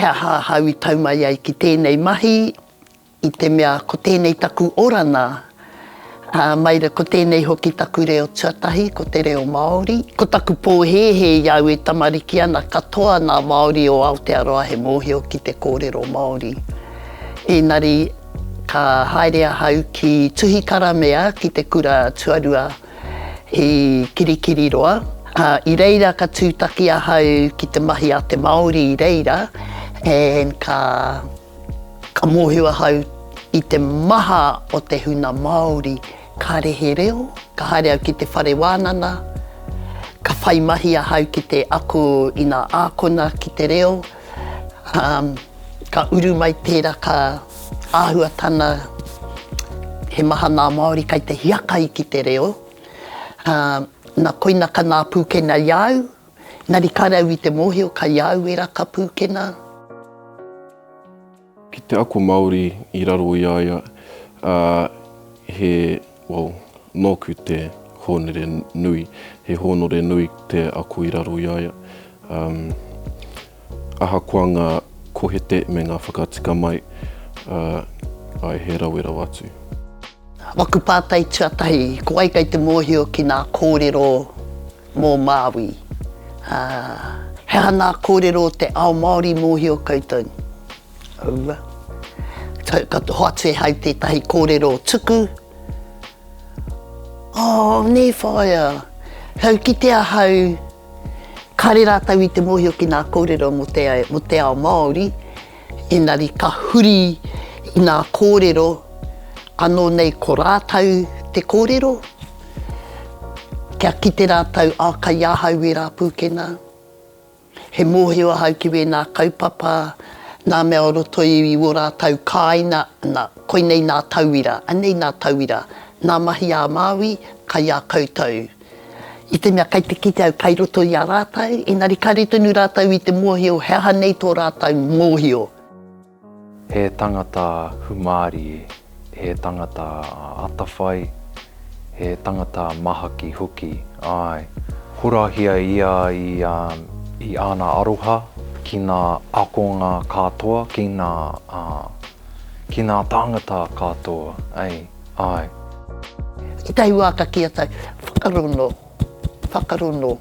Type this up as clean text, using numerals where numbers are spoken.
He aha ahau i tau mai ai ki tēnei mahi, i te mea ko tēnei taku orana, ā, mai ra ko tēnei hoki taku reo tuatahi, ko te reo Māori. Ko taku pōhēhē i a au e tamariki ana, katoa nā Māori o Aotearoa he mōhio ki te kōrero Māori. Ēnari ka haere ahau ki Tuhikaramea ki te kura tuarua i Kirikiriroa. Ā, i reira ka tūtaki ahau ki te mahi a te Māori i reira, and ka, ka mōhio ahau i te maha o te huna Māori kāre he reo, ka haere au ki te whare wānana, ka whai mahi ahau ki te ako i ngā ākona ki te reo, ā, ka uru mai tērā ka āhuatana he maha nā Māori kai te hiakai ki te reo, ā, na koina ka nā pūkena i a au, engari kāre au i te mōhio kai a au ērā ka pūkena. Ki te ako Māori i raro i a ia, ā, he, well, nōku te hōnore nui, he hōnore nui te ako i raro i a ia. Um, ahakoa ngā kohete me ngā whakatika mai, ā, āe, he rawe rawa atu. Waku pātai tuatahi, ko wai kei te mōhio ki nā kōrero mō Māui? Ā, he aha nā kōrero o te ao Māori mōhio koutou? Aua. Ka hoatu e hau tētahi kōrero tuku. Oh, nē whaea. Kau kite ahau, kāre rātou i te mōhio ki nā kōrero mō te, mō te ao Māori, engari ka huri i nā kōrero anō nei ko rātou te kōrero, kia kite rātou, ā, kai ahau ērā pūkenga. He mōhio ahau ki wēnā kaupapa, nā mea o roto i wō rātou kāina, nā, koinei nā tauira, anei nā tauira, nā mahi a Māui, kai a koutou. I te mea kai te kite au kai roto i a rātou, engari kāre tonu rātou i te mōhio he aha nei tō rātou mōhio. He tangata humārie, he tangata atawhai, he tangata mahaki hoki, āe. Horahia ia i, i āna aroha ki ngā akonga katoa, ki ngā, ki ngā tāngata katoa, ei, āe. Ētahi wā ka kī atu, whakarono, whakarono.